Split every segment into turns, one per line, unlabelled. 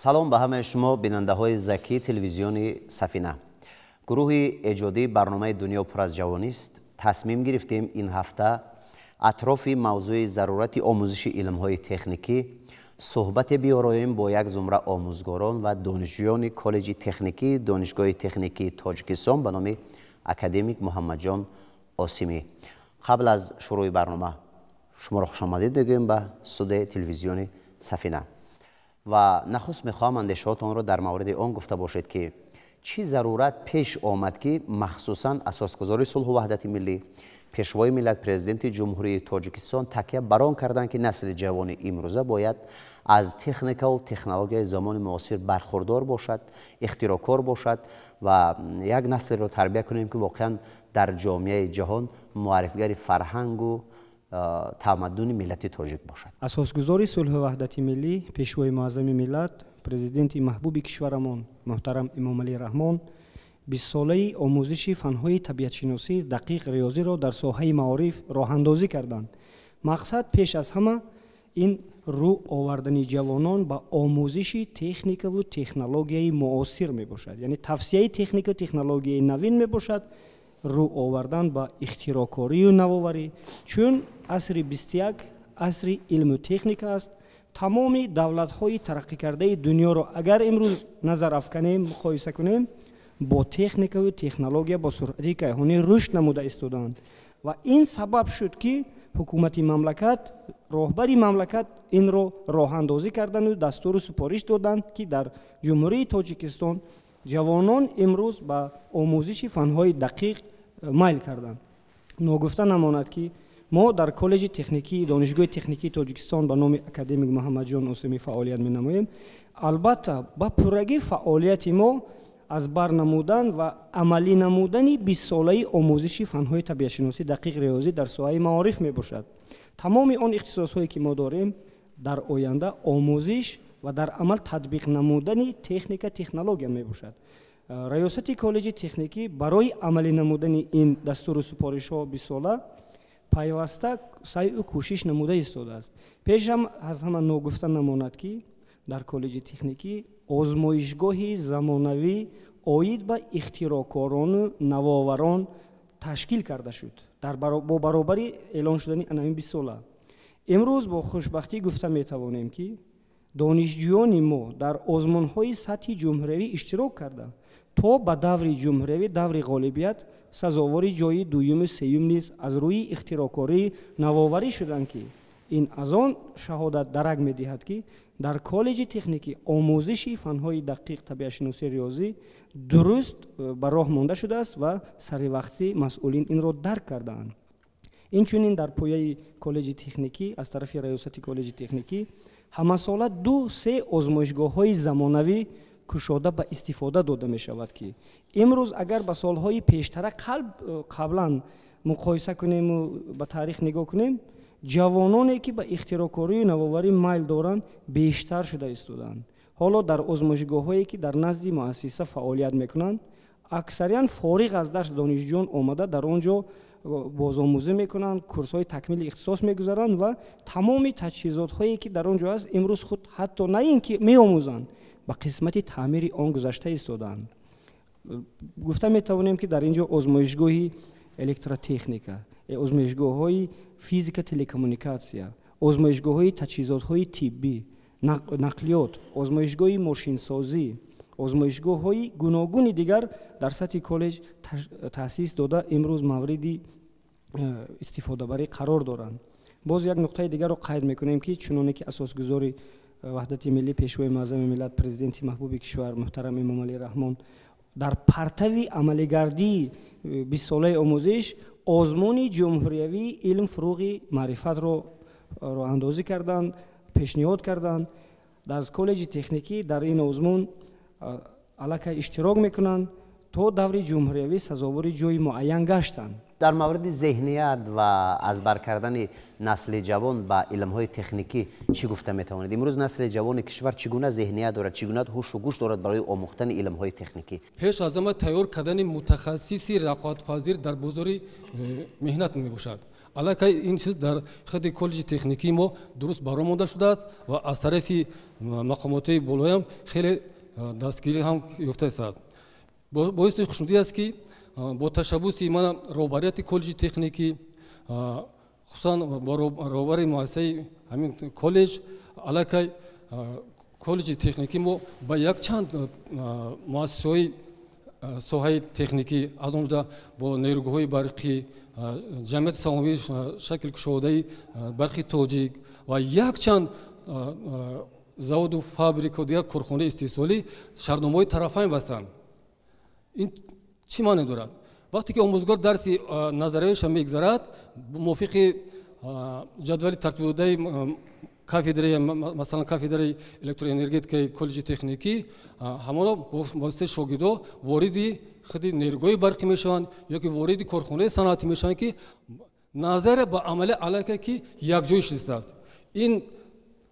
Салом ба ҳамаи шумо бинандаҳои закии телевизиони Сафина. Гурӯҳи эҷодии барномаи «Дунё пур аз ҷавонист» тасмим гирифтем ин ҳафта атрофи мавзӯи зарурати омӯзиши илмҳои техникӣ суҳбате биёроем бо як зумра омӯзгорон ва донишҷӯёни коллеҷи техникии Донишгоҳи техникии Тоҷикистон ба номи академик Муҳаммадҷон Осимӣ. Қабл аз шурӯи барнома шуморо хушомадид мегӯем ба студияи телевизиони Сафина ва нахуст мехоҳам андешаҳотонро дар мавриди он гуфта бошед, ки чӣ зарурат пеш омад, ки махсусан асосгузори сулҳу ваҳдати миллӣ, пешвои миллат, Президенти Ҷумҳурии Тоҷикистон такя бар он карданд, ки насли ҷавони имрӯза бояд аз техникаву технологияи замони муосир бархурдор бошад, ихтироъкор бошад ва як наслеро тарбия кунем, ки воқеан дар ҷомеаи ҷаҳон муаррифигари фарҳангу тамаддуни миллати тоҷик бошад.
Асосгузори сулҳу ваҳдати миллӣ, пешвои муаззами миллат, президенти маҳбуби кишварамон муҳтарам Эмомалӣ Раҳмон 20-солаи омӯзиши фанҳои табиатшиносӣ, дақиқ, риёзиро дар соҳаи маориф роҳандозӣ карданд. Мақсад пеш аз ҳама ин рӯ овардани ҷавонон ба омӯзиши техникаву технологияи муосир мебошад, яъне тавсияи техникау технологияи навин мебошад, рӯ овардан ба ихтироъкорию навоварӣ, чун асри 21 асри илму техника аст. Тамоми давлатҳои тараққикардаи дунёро агар имрӯз назар афканем, муқоиса кунем, бо техникаву технология бо суръати кайҳонӣ рушд намуда истодаанд ва ин сабаб шуд, ки ҳукумати мамлакат, роҳбари мамлакат инро роҳандозӣ карданду дастуру супориш доданд, ки дар Ҷумҳурии Тоҷикистон ҷавонон имрӯз ба омӯзиши фанҳои дақиқ майл карданд. Ногуфта намонад, ки мо дар коллеҷи техникии Донишгоҳи техникии Тоҷикистон ба номи академик Муҳаммадҷон Осимӣ фаъолият менамоем. Албатта, ба пуррагӣ фаъолияти мо аз бар намудан ва амалӣ намудани 20-солаи омӯзиши фанҳои табиатшиносӣ, дақиқ, риёзӣ дар соҳаи маориф мебошад. Тамоми он ихтисосҳое, ки мо дорем, дар оянда омӯзиш ва дар амал татбиқ намудани техника, технология мебошад. Раёсати коллеҷи техникӣ барои амалӣ намудани ин дастуру супоришҳо 20-сола пайваста сайъу кӯшиш намуда истодааст. Пешам аз ҳама ногуфта намонад, ки дар коллеҷи техникӣ озмоишгоҳи замонавӣ оид ба ихтироъкорону навоварон ташкил карда шуд бо баробари эълон шудани анамин 20-сола. Имрӯз бо хушбахтӣ гуфта метавонем, ки донишҷӯёни мо дар озмунҳои сатҳи ҷумҳуриявӣ иштирок карда, то ба даври ҷумҳуриявӣ, даври ғолибият сазовори ҷойи дуюму сеюм низ аз рӯи ихтироъкорӣ, навоварӣ шуданд, ки ин аз он шаҳодат дарак медиҳад, ки дар коллеҷи техникӣ омӯзиши фанҳои дақиқ, табиатшиносӣ, риёзӣ дуруст ба роҳ монда шудааст ва саривақтӣ масъулин инро дарк кардаанд. Инчунин дар пояи коллеҷи техникӣ аз тарафи раёсати коллеҷи техникӣ ҳамасола ду се озмоишгоҳҳои замонавӣ кушода ба истифода дода мешавад, ки имрӯз агар ба солҳои пештара қаблан муқоиса кунему ба таърих нигоҳ кунем, ҷавононе, ки ба ихтироъкорию навоварӣ майл доранд, бештар шуда истодаанд. Ҳоло дар озмоишгоҳҳое, ки дар назди муассиса фаъолият мекунанд, аксариян фориғ аз дарс донишҷӯён омада дар он ҷо бозомӯзӣ мекунанд, курсҳои такмили ихтисос мегузаранд ва тамоми таҷҳизотҳое, ки дар он ҷо аст, имрӯз худ ҳатто на ин ки меомӯзанд, ба қисмати таъмири он гузашта истодаанд. Гуфта метавонем, ки дар ин ҷо озмоишгоҳи электротехника, озмоишгоҳҳои физика, телекоммуникатсия, озмоишгоҳҳои таҷҳизотҳои тиббӣ, нақлиёт, озмоишгоҳи мошинсозӣ, озмоишгоҳҳои гуногуни дигар дар сатҳи коллеҷ таъсис дода, имрӯз мавриди истифодабарӣ қарор доранд. Боз як нуқтаи дигарро қайд мекунем, ки чуноне ки асосгузори ваҳдати миллӣ, пешвои муаззами миллат, президенти маҳбуби кишвар муҳтарам Эмомалӣ Раҳмон дар партави амалигардии 20-солаи омӯзиш озмуни ҷумҳуриявии «Илм фурӯғи маърифатро» роҳандозӣ карданд, пешниҳод карданд, аз коллеҷи техникӣ дар ин озмун аллакай иштирок мекунанд, то даври ҷумҳуриявӣ сазовори ҷои муайян гаштанд.
Дар мавриди зеҳният ва аз бар кардани насли ҷавон ба илмҳои техникӣ чӣ гуфта метавонед? Имрӯз насли ҷавони кишвар чӣ гуна зеҳният дорад, чӣ гуна ҳушу гӯш дорад барои омӯхтани илмҳои техникӣ?
Пеш аз ҳама тайёр кардани мутахассиси рақобатпазир дар бозори меҳнат мебошад. Аллакай ин чиз дар худи коллеҷи техникии мо дуруст баромонда шудааст ва аз тарафи мақомотҳои болоям хеле дастгирӣ ҳам ёфта истааст. Боиси хушнудӣ аст, ки бо ташаббуси мана роҳбарияти коллеҷи техникӣ, хусусан бо роҳбари муассисаи ҳамин коллеҷ, аллакай коллеҷи техникӣ мо ба якчанд муассисаҳои соҳаи техникӣ, аз он ҷумла бо нерӯгоҳҳои барқӣ, ҷамъияти саҳомии шакли кушодаи барқи тоҷик ва якчанд заводу фабрику дигар корхонаи истеҳсолӣ шартномаҳои тарафайн бастанд. Ин чӣ маъне дорад? Вақте ки омӯзгор дарси назариявиша мегузарад, мувофиқи ҷадвали тартибдодаи кафедраи, масалан, кафедраи электроэнергетикаи коллеҷи техникӣ, ҳамоно бо воситаи шогирдо вориди худи нерӯгоҳи барқӣ мешаванд ё ки вориди корхонаи саноатӣ мешаванд, ки назария ба амалия аллакай ки якҷоя шудааст. Ин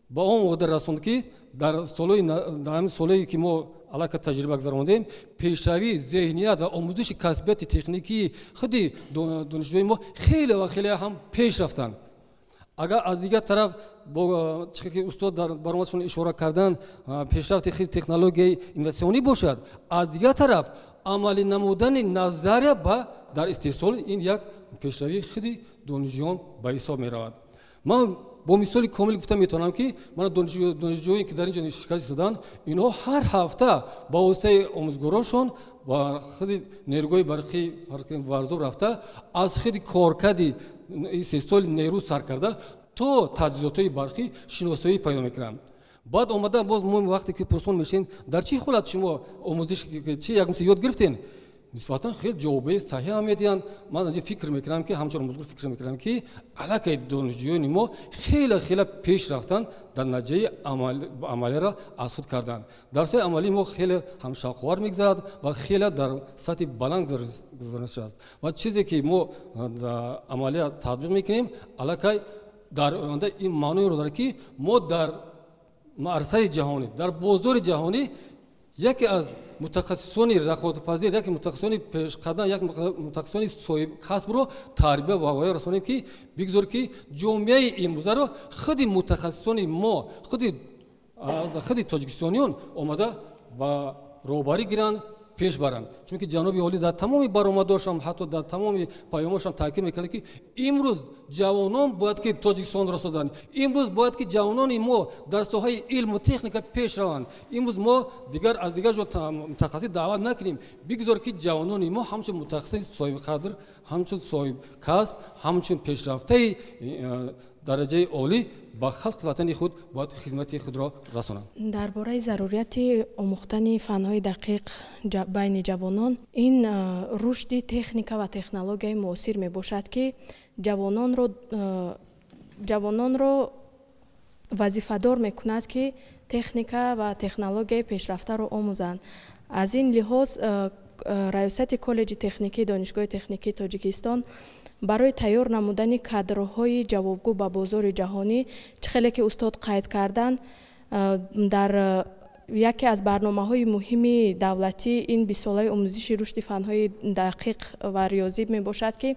ба он водор расонд, ки дар ҳамин солҳое, ки мо аллакай таҷриба гузарондем, пешравии зеҳният ва омӯзиши касбияти техникии худи донишҷӯи мо хеле ва хеле ҳам пеш рафтанд. Агар аз дигар тараф, бо чӣ ки устод дар баромадшон ишора карданд, пешрафти хеле технологияи инноватсионӣ бошад, аз дигар тараф амалӣ намудани назария ба дар истеҳсол ин як пешравии худи донишҷӯён ба ҳисоб меравад. Ман бо мисоли комил гуфта метавонам, ки мана донишҷӯе, ки дар ин ҷо ширкат истоданд, инҳо ҳар ҳафта ба воситаи омӯзгорошон ба худи нерӯгоҳи барқӣ Варзоб рафта, аз худи коркарди истеҳсоли нерӯ сар карда то таҷҳизотҳои барқӣ шиносоӣ пайдо мекунанд. Баъд омада боз мо вақте ки пурсон мешавем, дар чӣ ҳолат шумо омӯзиш чи як мисол ёд гирифтем, нисбатан хеле ҷавобҳои саҳеҳ ҳам медиҳанд. Ман инҷо фикр мекунам, ки ҳамчун омӯзгор фикр мекунам, ки аллакай донишҷӯёни мо хеле хеле пеш рафтанд, дар натиҷаи амалиро аз худ карданд. Дарсҳои амалии мо хеле ҳам шавқовар мегузарад ва хеле дар сатҳи баланд гузаронида шудааст ва чизе, ки мо дар амалия татбиқ мекунем, аллакай дар оянда ин маъноеро дорад, ки мо дар арсаи ҷаҳонӣ, дар бозори ҷаҳонӣ яке аз мутахассисони рақобатпазир, яке мутахассисони пешқадам, як мутахассисони соҳибкасбро тарбия ва воя расонем, ки бигзор, ки ҷомеаи имрӯзаро худи мутахассисони мо, худи тоҷикистониён омада ба роҳбарӣ гиранд, пеш баранд. Чунки ҷаноби олӣ дар тамоми баромадошам, ҳатто дар тамоми паёмошам таъкид мекунад, ки имрӯз ҷавонон бояд ки Тоҷикистонро созанд, имрӯз бояд ки ҷавонони мо дар соҳаи илму техника пеш раванд, имрӯз мо дигар аз дигар ҷо мутахассис даъват накунем, бигзор, ки ҷавонони мо ҳамчун мутахассиси соҳибқадр, ҳамчун соҳибкасб, ҳамчун пешрафтаи дараҷаи олӣ ба халқи ватани худ бояд хизмати худро расонанд.
Дар бораи зарурияти омӯхтани фанҳои дақиқ байни ҷавонон, ин рушди техника ва технологияи муосир мебошад, ки ҷавононро вазифадор мекунад, ки техника ва технологияи пешрафтаро омӯзанд. Аз ин лиҳоз раёсати коллеҷи техникии Донишгоҳи техникии Тоҷикистон барои тайёр намудани кадрҳои ҷавобгӯ ба бозори ҷаҳонӣ, чӣ хеле ки устод қайд карданд, дар яке аз барномаҳои муҳими давлатӣ ин бистсолаи омӯзиши рушди фанҳои дақиқ ва риёзӣ мебошад, ки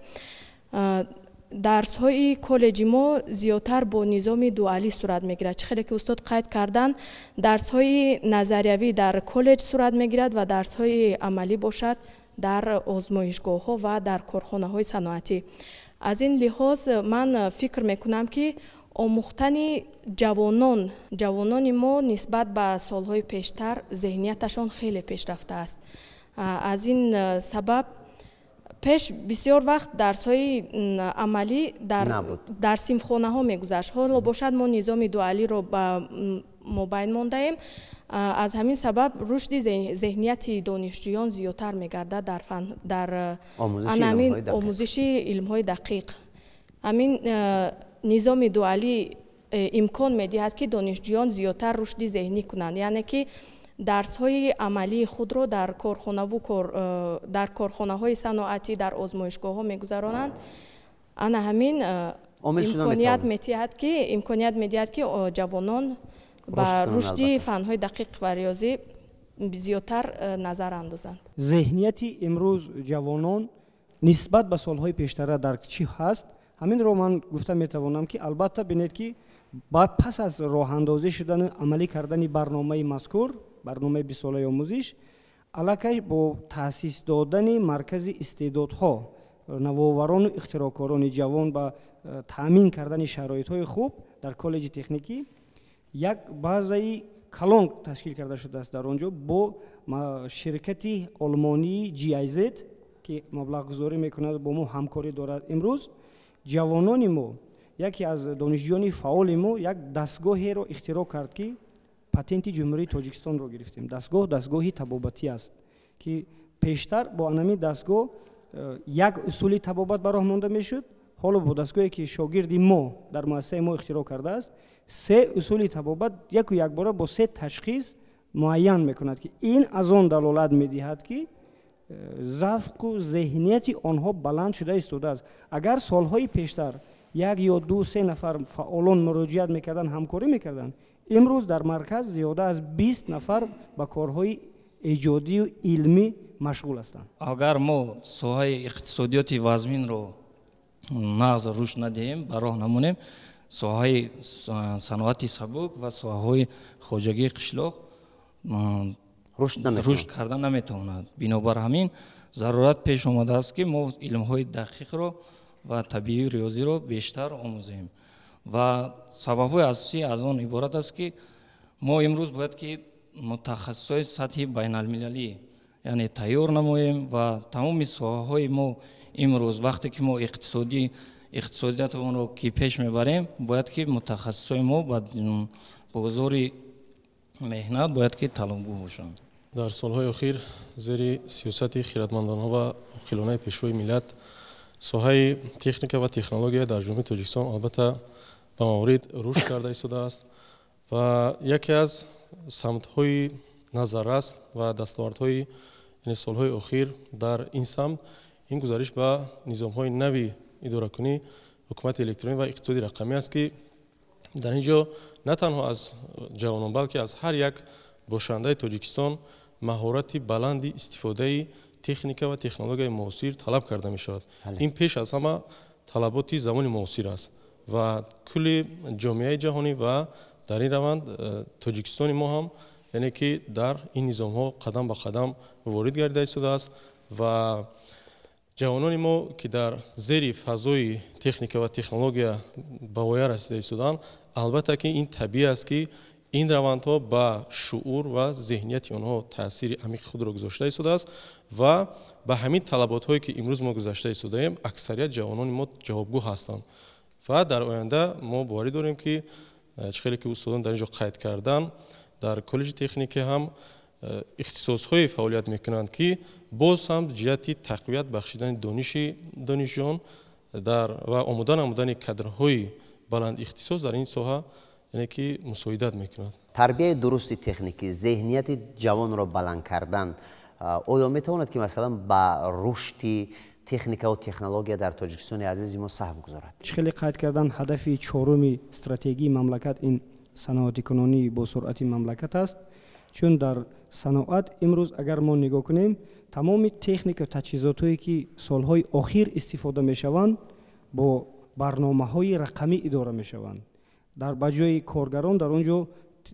дарсҳои коллеҷи мо зиёдтар бо низоми дуалӣ сурат мегирад. Чӣ хеле ки устод қайд карданд, дарсҳои назариявӣ дар коллеҷ сурат мегирад ва дарсҳои амалӣ бошад дар озмоишгоҳҳо ва дар корхонаҳои саноатӣ. Аз ин лиҳоз ман фикр мекунам, ки омӯхтани ҷавонони мо нисбат ба солҳои пештар зеҳнияташон хеле пешрафтааст. Аз ин сабаб пеш бисёр вақт дарсҳои амалӣ дар синфхонаҳо мегузашт, ҳоло бошад мо низоми дуалиро ба мобайн мондаем. Аз ҳамин сабаб рушди зеҳнияти донишҷӯён зиёдтар мегардад дар ҳамин омӯзиши илмҳои дақиқ. Ҳамин низоми дуалӣ имкон медиҳад, ки донишҷӯён зиёдтар рушди зеҳнӣ кунанд, яъне ки дарсҳои амалии худро дар корхонаву дар корхонаҳои саноатӣ, дар озмоишгоҳҳо мегузаронанд. Ана ҳамин имконият медиҳад, ки ҷавонон ба рушди фанҳои дақиқ ва риёзӣ зиёдтар назар андозанд.
Зеҳнияти имрӯз ҷавонон нисбат ба солҳои пештара дар чӣ ҳаст? Ҳаминро ман гуфта метавонам, ки албатта бинед, ки пас аз роҳандозӣ шудану амалӣ кардани барномаи мазкур, барномаи бистсолаи омӯзиш, аллакай бо таъсис додани маркази истеъдодҳо, навоварону ихтироъкорони ҷавон ба таъмин кардани шароитҳои хуб дар коллеҷи техникӣ як базаи калон ташкил карда шудааст. Дар он ҷо бо ширкати олмонии GIZ, ки маблағгузорӣ мекунад, бо мо ҳамкорӣ дорад. Имрӯз ҷавонони мо, яке аз донишҷӯёни фаъоли мо як дастгоҳеро ихтироъ кард, ки патенти Ҷумҳурии Тоҷикистонро гирифтем. Дастгоҳ дастгоҳи табобатӣ аст, ки пештар бо анамин дастгоҳ як усули табобат ба роҳ монда мешуд. Ҳоло бо дастгоҳе, ки шогирди мо дар муассисаи мо ихтироъ кардааст, се усули табобат яку якбора бо се ташхис муайян мекунад, ки ин аз он далолат медиҳад, ки завқу зеҳнияти онҳо баланд шуда истодааст. Агар солҳои пештар як ё ду се нафар фаъолон муроҷиат мекарданд, ҳамкорӣ мекарданд, имрӯз дар марказ зиёда аз 20 нафар ба корҳои эҷодию илмӣ машғул ҳастанд.
Агар мо соҳаи иқтисодиёти вазминро нағз рушд надиҳем, ба роҳ намонем, соҳаи саноати сабук ва соҳаҳои хоҷагии қишлоқ рушд карда наметавонад. Бинобар ҳамин зарурат пеш омадааст, ки мо илмҳои дақиқро ва табиию риёзиро бештар омӯзем. Ва сабабҳои асосӣ аз он иборат аст, ки мо имрӯз бояд ки мутахассисҳои сатҳи байналмилалӣ, яъне тайёр намоем. Ва тамоми соҳаҳои мо имрӯз, вақте ки мо иқтисодиятонро ки пеш мебарем, бояд ки мутахассисҳои мо ба бозори меҳнат бояд ки талабгӯ бошанд.
Дар солҳои охир зери сиёсати хиратмандона ва оқилонаи Пешвои миллат соҳаи техника ва технология дар Ҷумҳурии Тоҷикистон албатта ба маврид рушд карда истодааст ва яке аз самтҳои назаррас ва дастовардҳои солҳои охир дар ин самт ин гузариш ба низомҳои нави идоракунӣ, ҳукумати электронӣ ва иқтисоди рақамӣ аст, ки дар ин ҷо на танҳо аз ҷавонон, балки аз ҳар як бошандаи Тоҷикистон маҳорати баланди истифодаи техника ва технологияи муосир талаб карда мешавад. Ин пеш аз ҳама талаботи замони муосир аст ва кулли ҷомеаи ҷаҳонӣ ва дар ин раванд Тоҷикистони мо ҳам, яъне ки дар ин низомҳо қадам ба қадам ворид гардида истодааст. Ва ҷавонони мо, ки дар зери фазои техника ва технология ба воя расида истоданд, албатта ки ин табиӣ аст, ки ин равандҳо ба шуур ва зеҳнияти онҳо таъсири амиқи худро гузошта истодааст ва ба ҳамин талаботҳое, ки имрӯз мо гузашта истодаем, аксарият ҷавонони мо ҷавобгӯ ҳастанд. Ва дар оянда мо боварӣ дорем, ки чӣ хеле ки устодон дар ин ҷо қайд карданд, дар коллеҷи техникӣ ҳам ихтисосҳое фаъолият мекунанд, ки боз ҳам ҷиҳати тақвият бахшидани дониши донишҷӯён дар ва омода намудани кадрҳои баландихтисос дар ин соҳа, яъне ки мусоидат мекунад.
Тарбияи дурусти техникӣ, зеҳнияти ҷавонро баланд кардан оё метавонад, ки масалан ба рушди техникаву технология дар Тоҷикистони азизи мо саҳм гузорад?
Чӣ хеле қайд кардан, ҳадафи чоруми стратегии мамлакат ин саноатикунонии босуръати мамлакат аст. Чун дар саноат имрӯз агар мо нигоҳ кунем, тамоми техника, таҷҳизотҳое, ки солҳои охир истифода мешаванд, бо барномаҳои рақамӣ идора мешаванд. Дар ба ҷои коргарон дар он ҷо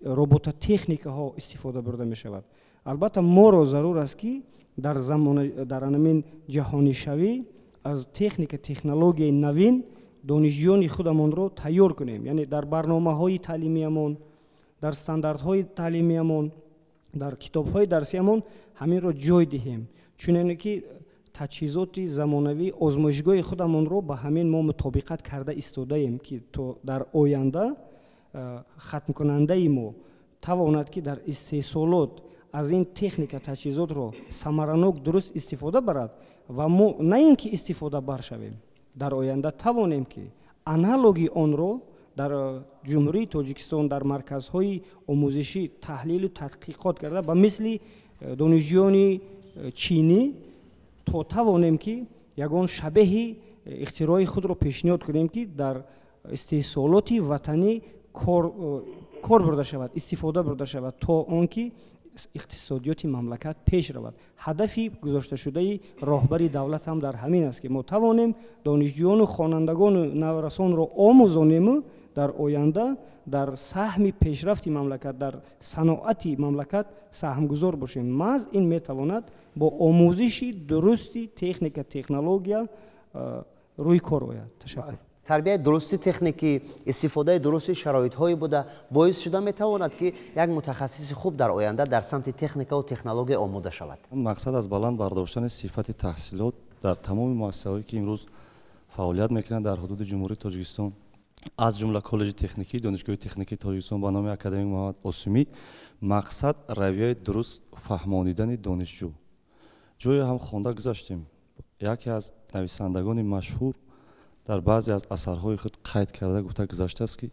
робототехникаҳо истифода бурда мешавад. Албатта моро зарур аст, ки дар замона, дар анамин ҷаҳонишавӣ аз техника, технологияи навин донишҷӯёни худамонро тайёр кунем, яъне дар барномаҳои таълимиямон, дар стандартҳои таълимиямон, дар китобҳои дарсиямон ҳаминро ҷой диҳем, чуноне ки таҷҳизоти замонавӣ, озмоишгоҳи худамонро ба ҳамин мо мутобиқат карда истодаем, ки то дар оянда хатмкунандаи мо тавонад, ки дар истеҳсолот аз ин техника, таҷҳизотро самаранок, дуруст истифода барад. Ва мо на ин ки истифода баршавем, дар оянда тавонем, ки аналоги онро дар Ҷумҳурии Тоҷикистон дар марказҳои омӯзишӣ таҳлилу тадқиқот карда, ба мисли донишҷӯёни чинӣ то тавонем, ки ягон шабеҳи ихтирои худро пешниҳод кунем, ки дар истеҳсолоти ватанӣ кор бурда шавад, истифода бурда шавад, то он ки Иқтисодиёти мамлакат пеш равад. Ҳадафи гузошташудаи роҳбари давлат ҳам дар ҳамин аст, ки мо тавонем донишҷӯёну хонандагону наврасонро омӯзонему дар оянда дар саҳми пешрафти мамлакат, дар саноати мамлакат саҳмгузор бошем. Маҳз ин метавонад бо омӯзиши дурусти техника, технология рӯи кор ояд. Ташаккур.
Тарбияи дурусти техникӣ, истифодаи дурусти шароитҳое буда боис шуда метавонад, ки як мутахассиси хуб дар оянда дар самти техникаву технология омода шавад.
Мақсад аз баланд бардоштани сифати таҳсилот дар тамоми муассисаҳое, ки имрӯз фаъолият мекунанд дар ҳудуди Ҷумҳурии Тоҷикистон, аз ҷумла Коллеҷи техникии Донишгоҳи техникии Тоҷикистон ба номи академик Муҳаммад Осимӣ, мақсад равияи дуруст фаҳмонидани донишҷӯ. Ҷое ҳам хонда гузаштем, яке аз нависандагони машҳур дар баъзе аз асарҳои худ қайд карда гуфта гузаштааст, ки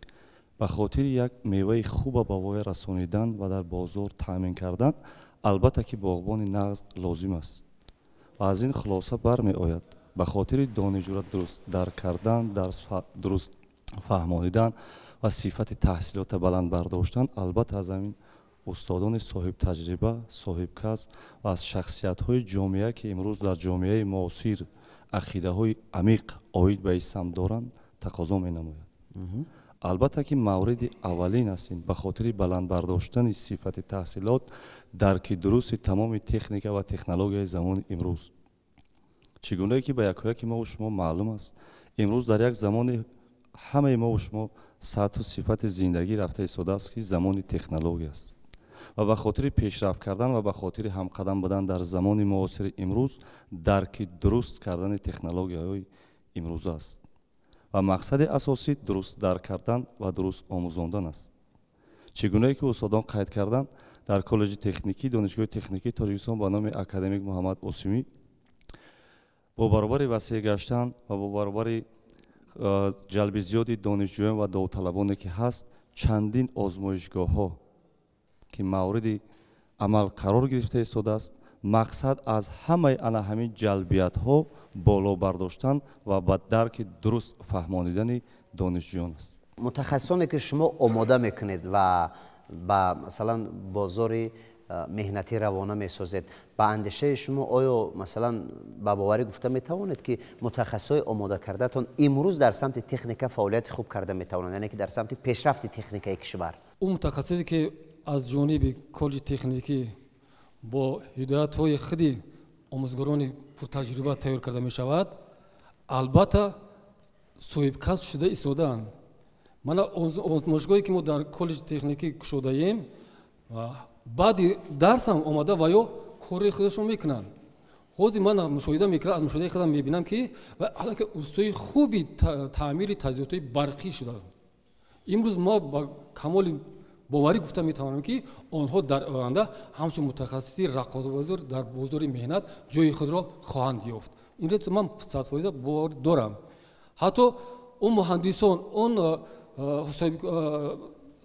ба хотири як меваи хуба ба воя расонидан ва дар бозор таъмин кардан, албатта ки боғбони нағз лозим аст. Ва аз ин хулоса бармеояд, ба хотири донишҷӯра дуруст дарк кардан, дуруст фаҳмонидан ва сифати таҳсилота баланд бардоштан, албатта аз ҳамин устодони соҳибтаҷриба, соҳибкасб ва аз шахсиятҳои ҷомеа, ки имрӯз дар ҷомеаи муосир ақидаҳои амиқ оид ба ин самт доранд, тақозо менамояд. Албатта ки мавриди аввалин аст ин ба хотири баланд бардоштани сифати таҳсилот дарки дурусти тамоми техника ва технологияи замони имрӯз. Чӣ гунае ки ба якояки мову шумо маълум аст, имрӯз дар як замони ҳамаи мову шумо сатҳу сифати зиндагӣ рафта истодааст, ки замони технология аст, ва ба хотири пешрафт кардан ва ба хотири ҳамқадам будан дар замони муосири имрӯз дарки дуруст кардани технологияҳои имрӯза аст. Ва мақсади асосӣ дуруст дарк кардан ва дуруст омӯзондан аст. Чӣ гунае ки устодон қайд карданд, дар Коллеҷи техникӣ Донишгоҳи техникии Тоҷикистон ба номи академик Муҳаммад Осимӣ бо баробари васеъ гаштан ва бо баробари ҷалби зиёди донишҷӯён ва довталабоне ки ҳаст, чандин озмоишгоҳҳо ки мавриди амал қарор гирифта истодааст. Мақсад аз ҳамаи ана ҳамин ҷалбиятҳо боло бардоштан ва ба дарки дуруст фаҳмонидани донишҷӯён аст.
Мутахассисоне ки шумо омода мекунед ва ба масалан бозори меҳнатӣ равона месозед, ба андешаи шумо, оё масалан ба боварӣ гуфта метавонед, ки мутахассисҳои омода кардатон имрӯз дар самти техника фаъолияти хуб карда метавонанд, яъне ки дар самти пешрафти техникаи кишвар?
Ӯ мутахассисе, ки аз ҷониби коллеҷи техникӣ бо ҳидоятҳои худи омӯзгорони пуртаҷриба тайёр карда мешавад, албатта соҳибкасб шуда истодаанд. Мана озмоишгоҳе, ки мо дар коллеҷи техникӣ кушодаем, баъди дарсам омада ва ё кори худашон мекунанд. Ҳозир ман мушоҳида мекунам, аз мушоҳидаи худам мебинам, ки аллакай устои хуби таъмири таҷҳизотҳои барқӣ шудааст. Имрӯз мо ба камоли боварӣ гуфта метавонем, ки онҳо дар оянда ҳамчун мутахассиси рақобатпазир дар бозори меҳнат ҷои худро хоҳанд ёфт. Инро ман 100% боварӣ дорам. Ҳатто он муҳандисон, он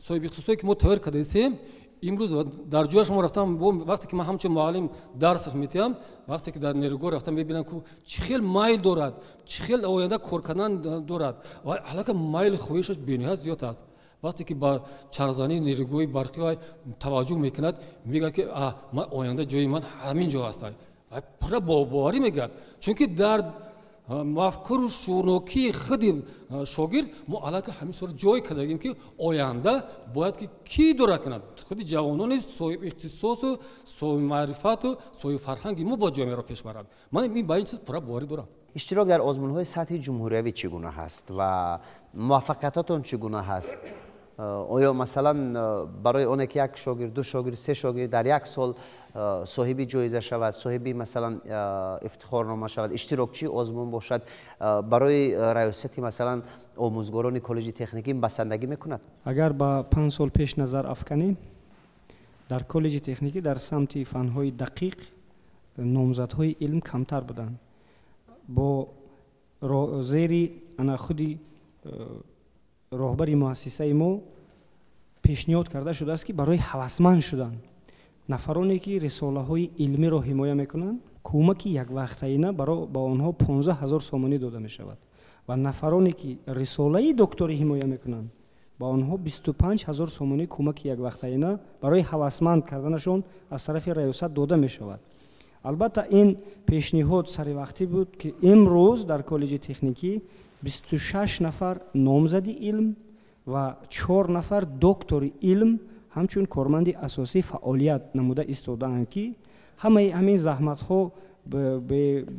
соҳиби ихтисосое, ки мо тайёр кардаистем, имрӯз дар ҷояш мо рафтам, вақте ки ман ҳамчун муаллим дарсаш метиҳам, вақте ки дар нерӯгоҳ рафтам, мебинам, ку чӣ хел майл дорад, чӣ хел оянда кор кардан дорад, ва аллакай майли хоҳишаш бениҳоят зиёд аст. Вақте ки ба чархзании нерӯгоҳи барқӣ таваҷҷӯҳ мекунад, мегӯяд, ки ман оянда ҷои ман ҳамин ҷо аст. Пурра боварӣ мегӯяд, чунки дар мафкуру шуурнокии худи шогирд мо аллакай ҳамин сура ҷой кардагим, ки оянда бояд ки кӣ идора кунад. Худи ҷавонони соҳиби ихтисосу соҳиби маърифату соҳиби фарҳанги мо бояд ҷомеаро пеш барад. Ман ба ин чиз пурра боварӣ дорам.
Иштирок дар озмунҳои сатҳи ҷумҳуриявӣ чӣ гуна ҳаст ва муваффақиятотон чӣ гуна ҳаст? Оё масалан барои оне ки як шогирд, ду шогирд, се шогирд дар як сол соҳиби ҷоиза шавад, соҳиби масалан ифтихорнома шавад, иштирокчии озмун бошад, барои раёсати масалан омӯзгорони коллеҷи техникӣ басандагӣ мекунад?
Агар ба 5 сол пеш назар афканем, дар коллеҷи техникӣ дар самти фанҳои дақиқ номзадҳои илм камтар буданд. Бо зери ана худи роҳбари муассисаи мо пешниҳод карда шудааст, ки барои ҳавасманд шудан нафароне, ки рисолаҳои илмиро ҳимоя мекунанд, кӯмаки яквақтаина ба онҳо 15 000 сомонӣ дода мешавад ва нафароне, ки рисолаи докторӣ ҳимоя мекунанд. Ба онҳо 25 ҳазор сомонӣ кӯмаки яквақтаина барои ҳавасманд карданашон аз тарафи раёсат дода мешавад. Албатта, ин пешниҳод саривақтӣ буд, ки имрӯз дар коллеҷи техникӣ 26 нафар номзади илм ва 4 нафар доктори илм ҳамчун корманди асосӣ фаъолият намуда истодаанд, ки ҳамаи ҳамин заҳматҳо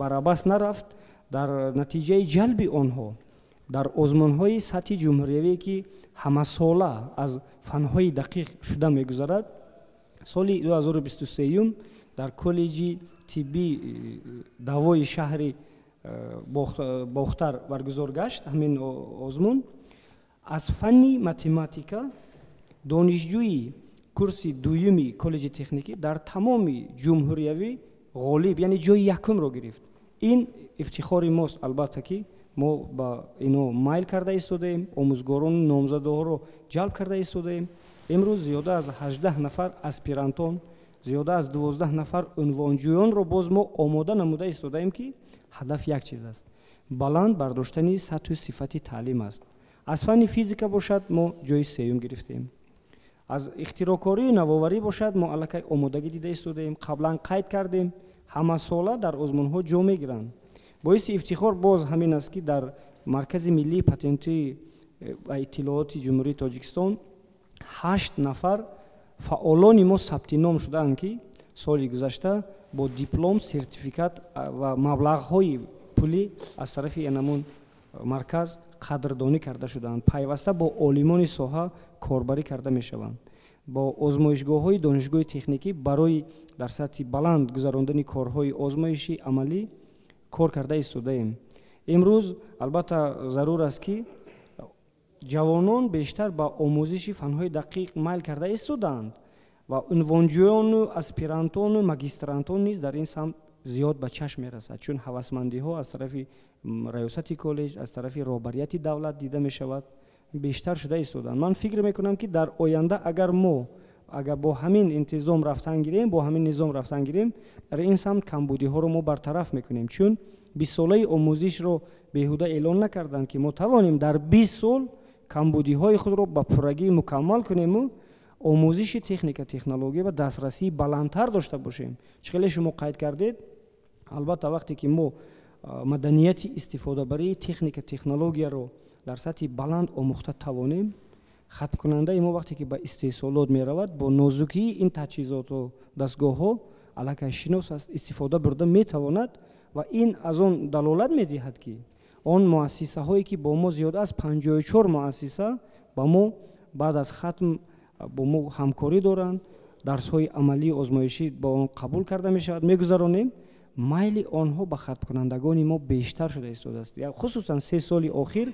барабас нарафт. Дар натиҷаи ҷалби онҳо дар озмунҳои сатҳи ҷумҳуриявие, ки ҳамасола аз фанҳои дақиқ шуда мегузарад, соли 2023 дар коллеҷи тиббӣ давои шаҳри Бохтар баргузор гашт. Ҳамин озмун аз фанни математика донишҷӯи курси дуюми коллеҷи техникӣ дар тамоми ҷумҳуриявӣ ғолиб, яъне ҷои якумро гирифт. Ин ифтихори мост, албатта, ки мо ба ино майл карда истодаем, омӯзгорони номзадоҳоро ҷалб карда истодаем. Имрӯз зиёда аз 18 нафар аспирантон, зиёда аз 12 нафар унвонҷӯёнро боз мо омода намуда истодаем, ки ҳадаф як чиз аст: баланд бардоштани сатҳу сифати таълим аст. Аз фанни физика бошад, мо ҷои сеюм гирифтем. Аз ихтироъкорию навоварӣ бошад, мо аллакай омодагӣ дида истодаем. Қаблан қайд кардем, ҳамасола дар озмунҳо ҷо мегиранд. Боиси ифтихор боз ҳамин аст, ки дар Маркази миллии патентӣ ва иттилооти Ҷумҳурии Тоҷикистон 8 нафар фаъолони мо сабти ном шудаанд, ки соли гузашта бо диплом, сертификат ва маблағҳои пулӣ аз тарафи янамун марказ қадрдонӣ карда шудаанд. Пайваста бо олимони соҳа корбарӣ карда мешаванд. Бо озмоишгоҳҳои донишгоҳи техникӣ барои дар сатҳи баланд гузарондани корҳои озмоиши амалӣ кор карда истодаем. Имрӯз, албатта, зарур аст, ки ҷавонон бештар ба омӯзиши фанҳои дақиқ майл карда истодаанд ва унвонҷӯёну аспирантону магистрантон низ дар ин самт зиёд ба чашм мерасад, чун ҳавасмандиҳо аз тарафи раёсати коллеҷ, аз тарафи роҳбарияти давлат дида мешавад, бештар шуда истодаанд. Ман фикр мекунам, ки дар оянда агар мо агар бо ҳамин интизом рафтан гирем, бо ҳамин низом рафтан гирем, дар ин самт камбудиҳоро мо бартараф мекунем, чун 20-солаи омӯзишро беҳуда эълон накарданд, ки мо тавонем дар 20 сол камбудиҳои худро ба пуррагӣ мукаммал кунему омӯзиши техника, технология ва дастрасии баландтар дошта бошем. Чӣ хеле шумо қайд кардед, албатта, вақте ки мо маданияти истифодабарии техника, технологияро дар сатҳи баланд омӯхта тавонем, хатмкунандаи мо вақте ки ба истеҳсолот меравад, бо нозукии ин таҷҳизоту дастгоҳҳо аллакай шинос аст, истифода бурда метавонад. Ва ин аз он далолат медиҳад, ки он муассисаҳое, ки бо мо, зиёда аз 54 муассиса ба мо баъд аз хатм бо мо ҳамкорӣ доранд, дарсҳои амалии озмоишӣ ба он қабул карда мешавад, мегузаронем, майли онҳо ба хатмкунандагони мо бештар шуда истодааст. Хусусан 3 соли охир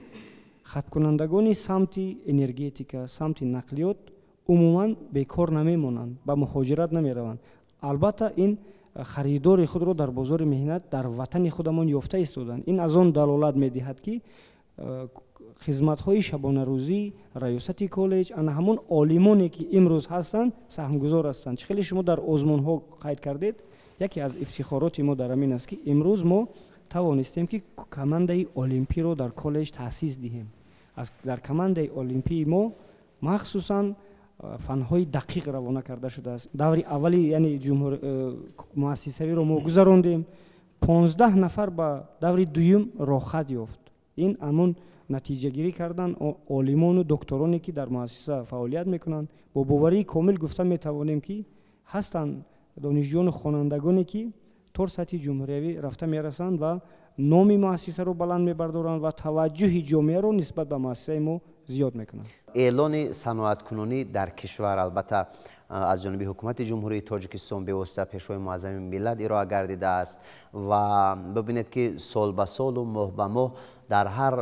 хатмкунандагони самти энергетика, самти нақлиёт умуман бекор намемонанд, ба муҳоҷират намераванд. Албатта, ин харидори худро дар бозори меҳнат дар ватани худамон ёфта истоданд. Ин аз он далолат медиҳад, ки хизматҳои шабонарӯзӣ раёсати коллеҷ, ана ҳамон олимоне, ки имрӯз ҳастанд, саҳмгузор ҳастанд. Чӣ хеле шумо дар озмунҳо қайд кардед, яке аз ифтихороти мо дар ҳамин аст, ки имрӯз мо тавонистем, ки командаи олимпиро дар коллеҷ таъсис диҳем. Дар командаи олимпии мо махсусан фанҳои дақиқ равона карда шудааст. Даври аввали, яъне муассисавиро мо гузарондем, 15 нафар ба даври дуюм роҳхат ёфт. Ин ҳамун натиҷагирӣ кардан олимону доктороне, ки дар муассиса фаъолият мекунанд. Бо боварии комил гуфта метавонем, ки ҳастанд донишҷӯёну хонандагоне, ки то сатҳи ҷумҳуриявӣ рафта мерасанд ва номи муассисаро баланд мебардоранд ва таваҷҷӯҳи ҷомеаро нисбат ба муассисаи мо зиёд мекунанд.
Эълони саноаткунонӣ дар кишвар, албатта, аз ҷониби ҳукумати Ҷумҳурии Тоҷикистон, бевосита Пешвои муаззами миллат ироа гардидааст. Ва бибинед, ки сол ба солу моҳ ба моҳ дар ҳар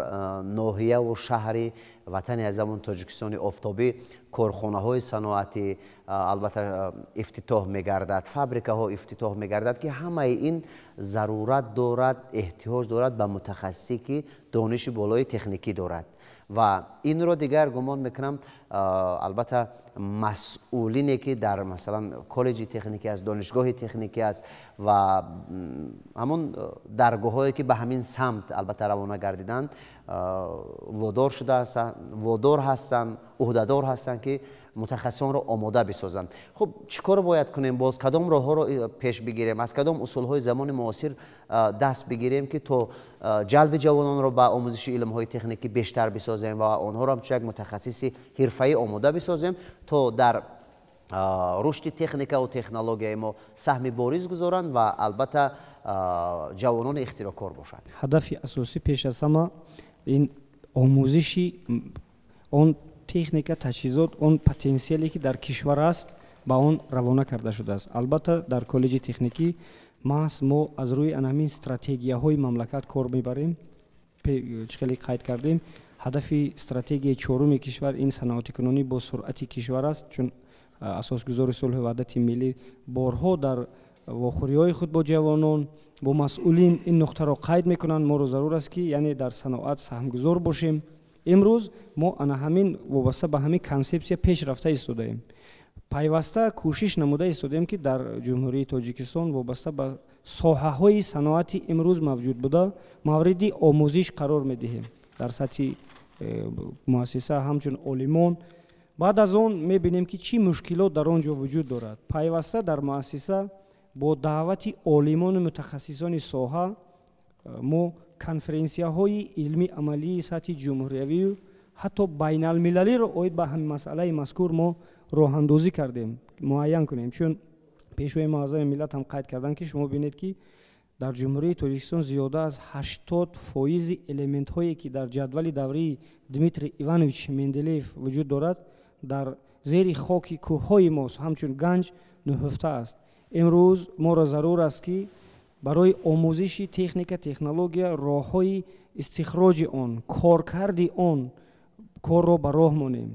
ноҳияву шаҳри ватани азамон Тоҷикистони офтобӣ корхонаҳои саноатӣ, албатта, ифтитоҳ мегардад, фабрикаҳо ифтитоҳ мегардад, ки ҳамаи ин зарурат дорад, эҳтиёҷ дорад ба мутахассисе, ки дониши болои техникӣ дорад. Ва инро дигар гумон мекунам, албатта, масъулине, ки дар, масалан, коллеҷи техникӣ аст, донишгоҳи техникӣ аст ва ҳамон даргоҳҳое, ки ба ҳамин самт, албатта, равона гардиданд, водор шуда водор ҳастанд, ӯҳдадор ҳастанд, ки мутахассисонро омода бисозанд. Хуб, чӣ кор бояд кунем боз? Кадом роҳҳоро пеш бигирем, аз кадом усулҳои замони муосир даст бигирем, ки то ҷалби ҷавононро ба омӯзиши илмҳои техникӣ бештар бисозем ва онҳоро ҳамчун як мутахассиси ҳирфаӣ омода бисозем, то дар рушди техникаву технологияи мо саҳми бориз гузоранд ва, албатта, ҷавонони ихтироъкор бошанд?
Ҳадафи асосӣ пеш аз ҳама ин омӯзиши он техника, таҷҳизот, он потенсиале, ки дар кишвар аст, ба он равона карда шудааст. Албатта, дар коллеҷи техникӣ маҳз мо аз рӯи ана ҳамин стратегияҳои мамлакат кор мебарем. Чӣ хеле қайд кардем, ҳадафи стратегияи чоруми кишвар ин саноатикунонӣ бо суръати кишвар аст, чун асосгузори сулҳу ваҳдати миллӣ борҳо дар вохӯриҳои худ бо ҷавонон, бо масъулин ин нуқтаро қайд мекунанд. Моро зарур аст, ки яъне дар саноат саҳмгузор бошем. Имрӯз мо ана ҳамин вобаста ба ҳамин консепсия пеш рафта истодаем, пайваста кӯшиш намуда истодаем, ки дар Ҷумҳурии Тоҷикистон вобаста ба соҳаҳои саноати имрӯз мавҷуд буда мавриди омӯзиш қарор медиҳем дар сатҳи муассиса ҳамчун олимон. Баъд аз он мебинем, ки чӣ мушкилот дар он ҷо вуҷуд дорад. Пайваста дар муассиса бо даъвати олимону мутахассисони соҳа мо конференсияҳои илмӣ амалии сатҳи ҷумҳуриявию ҳатто байналмилалиро оид ба ҳамин масъалаи мазкур мо роҳандозӣ кардем, муайян кунем, чун Пешвои муаззами миллат ҳам қайд карданд, ки шумо бинед, ки дар Ҷумҳурии Тоҷикистон зиёда аз 80 фоизи элементҳое, ки дар ҷадвали даврии Дмитрий Иванович Менделеев вуҷуд дорад, дар зери хоки кӯҳҳои мо ҳамчун ганҷ нуҳуфта аст. Имрӯз моро зарур аст, ки барои омӯзиши техника, технология, роҳҳои истихроҷи он, коркарди он корро ба роҳ монем,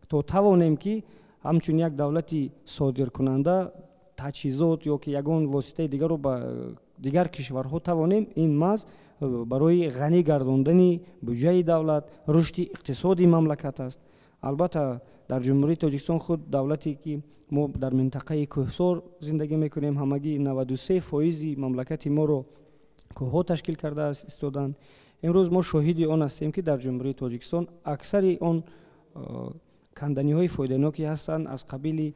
то тавонем, ки ҳамчун як давлати содиркунанда таҷҳизот ё ки ягон воситаи дигарро ба дигар кишварҳо тавонем. Ин маҳз барои ғанӣ гардондани буҷаи давлат, рушди иқтисоди мамлакат аст. Албатта, дар Ҷумҳурии Тоҷикистон худ давлате, ки мо дар минтақаи кӯҳсор зиндагӣ мекунем, ҳамагӣ 93 фоизи мамлакати моро кӯҳҳо ташкил карда истоданд. Имрӯз мо шоҳиди он ҳастем, ки дар Ҷумҳурии Тоҷикистон аксари он канданиҳои фоиданоке ҳастанд, аз қабили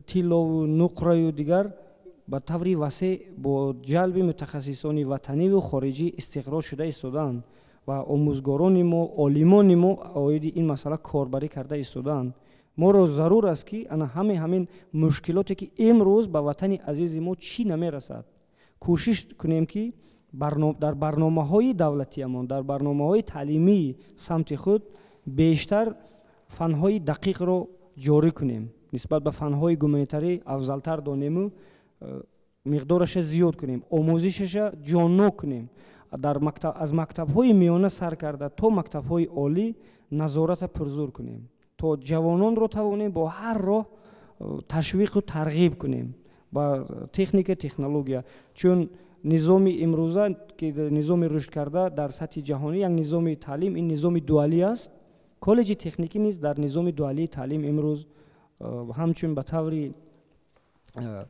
тиллову нуқраю дигар, ба таври васеъ бо ҷалби мутахассисони ватаниву хориҷӣ истиқроҷ шуда истодаанд ва омӯзгорони мо, олимони мо оиди ин масъала корбарӣ карда истодаанд. Моро зарур аст, ки ана ҳаме ҳамин мушкилоте, ки имрӯз ба ватани азизи мо чӣ намерасад, кӯшиш кунем, ки дар барномаҳои давлатиамон, дар барномаҳои таълимии самти худ бештар фанҳои дақиқро ҷорӣ кунем, нисбат ба фанҳои гуманитарӣ афзалтар донему миқдораша зиёд кунем, омӯзишаша ҷоннок кунем. Дар аз мактабҳои миёна сар карда то мактабҳои олӣ назората пурзур кунем, то ҷавононро тавонем бо ҳар роҳ ташвиқу тарғиб кунем ба техника, технология, чун низоми имрӯза, ки низоми рушд карда дар сатҳи ҷаҳонӣ, як низоми таълим, ин низоми дуалӣ аст. Коллеҷи техникӣ низ дар низоми дуалии таълим имрӯз ҳамчун ба таври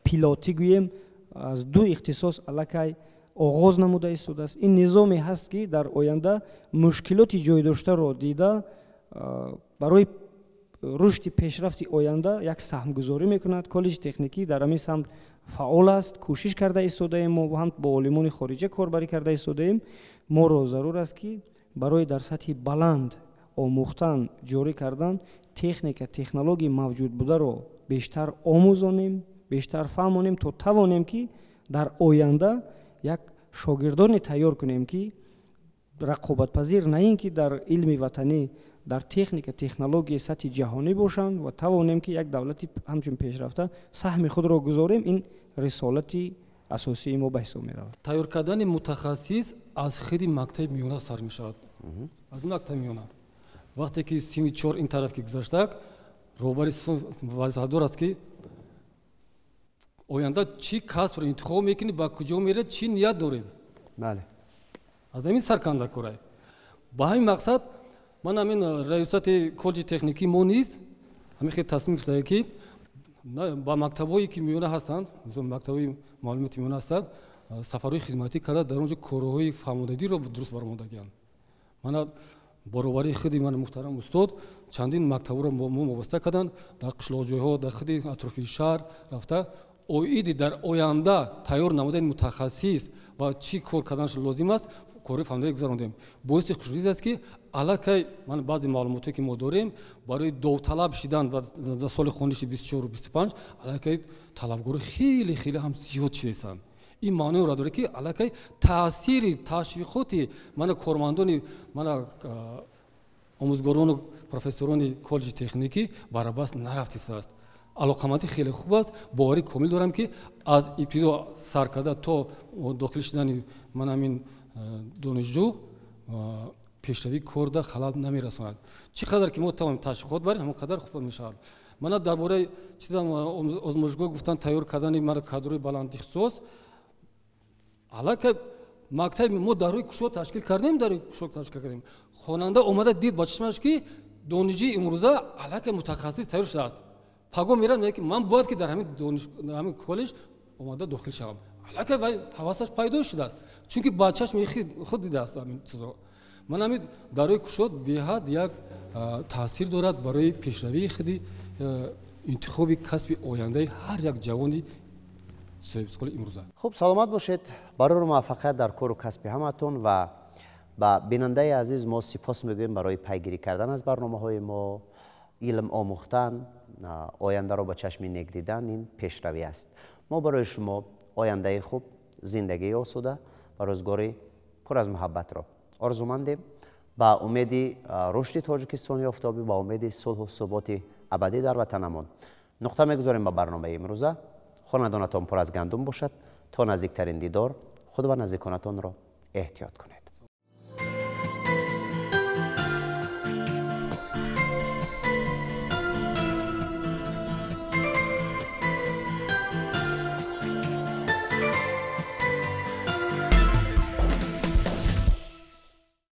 пилотӣ гӯем аз ду ихтисос аллакай оғоз намуда истодааст. Ин низоме ҳаст, ки дар оянда мушкилоти ҷойдоштаро дида, барои рушди пешрафти оянда як саҳмгузорӣ мекунад. Коллеҷи техникӣ дар ҳамин самт фаъол аст, кӯшиш карда истодаем, мо ҳам бо олимони хориҷа корбарӣ карда истодаем. Моро зарур аст, ки барои дар сатҳи баланд омӯхтан, ҷорӣ кардан техника, технологияи мавҷуд бударо бештар омӯзонем, бештар фаҳмонем, то тавонем, ки дар оянда як шогирдоне тайёр кунем, ки рақобатпазир на ин ки дар илми ватанӣ, дар техника, технологияи сатҳи ҷаҳонӣ бошанд ва тавонем, ки як давлати ҳамчун пешрафта саҳми худро гузорем. Ин рисолати асосии мо ба ҳисоб меравад.
Тайёр кардани мутахассис аз худи мактаби миёна сар мешавад. Аз мактаби миёна, вақте ки синни чор ин тараф ки гузаштак, роҳбари вазифадор аст, ки оянда чӣ касбро интихоб мекунӣ, ба куҷо меред, чӣ ният доред. Аз ҳамин сарканда корай. Ба ҳамин мақсад Ман ҳамин раёсати коллеҷи техникӣ мо низ ҳамин хел тасмим гирифта, ки ба мактабҳое ки миёна ҳастанд, мактабҳои маълумоти миёна ҳастанд, сафарҳои хизматӣ карда, дар он ҷо корҳои фаҳмодагиро дуруст баромадагианд. Мана баробари худи ман муҳтарам устод чандин мактабҳоро мо мувофиқа карданд, дар қишлоқҷойҳо, дар худи атрофи шаҳр рафта, оиди дар оянда тайёр намудани мутахассис ва чӣ кор карданаш лозим аст, корҳои фаҳмодагӣ гузарондем. Боиси хушнудӣ аст, ки аллакай ман баъзе маълумотое ки мо дорем, барои довталаб шидан дар соли хониши 24-25 аллакай талабгорӣ хеле хеле ҳам зиёд шидаистанд. Ин маъноеро дорад, ки аллакай таъсири ташвиқоти мана кормандони, мана омӯзгорону профессорони коллеҷи техникӣ барабас нарафтистааст. Алоқамандӣ хеле хуб аст. Боварӣ комил дорам, ки аз ибтидо сар карда то дохил шудани ман ҳамин донишҷӯ пешравии корда халал намерасонад. Чӣ қадар ки мо тавонем ташвиқот барем, ҳамон қадар хуб мешавад. Мана дар бораи чизам озмоишгоҳ гуфтан, тайёр кардани мана кадрҳои баландихтисос, аллакай мактаби мо дарҳои кушод ташкил кардем, дарҳои кушод ташкил кардем. Хонанда омада дид ба чашмаш, ки донишҷӯи имрӯза аллакай мутахассис тайёр шудааст. Паго мерад, мегӯяд, ки ман бояд ки дар ҳамин коллеҷ омада дохил шавам. Аллакай вай ҳавасаш пайдо шудааст, чунки ба чашми худ дидааст ҳамин чизро. Ман ҳамин дарҳои кушод беҳад як таъсир дорад барои пешравии худи интихоби касби ояндаи ҳар як ҷавони соҳибистиқлоли имрӯза.
Хуб, саломат бошед, барору муваффақият дар кору касби ҳаматон. Ва ба бинандаи азиз мо сипос мегӯем барои пайгирӣ кардан аз барномаҳои мо. Илм омӯхтан, ояндаро ба чашми нек дидан ин пешравӣ аст. Мо барои шумо ояндаи хуб, зиндагии осуда ва рӯзгори пур аз муҳаббатро орзумандем. Ба умеди рушди Тоҷикистони офтобӣ, ба умеди сулҳу суботи абадӣ дар ватанамон нуқта мегузорем ба барномаи имрӯза. Хонадонатон пур аз гандум бошад. То наздиктарин дидор худ ва наздиконатонро эҳтиёт кунед.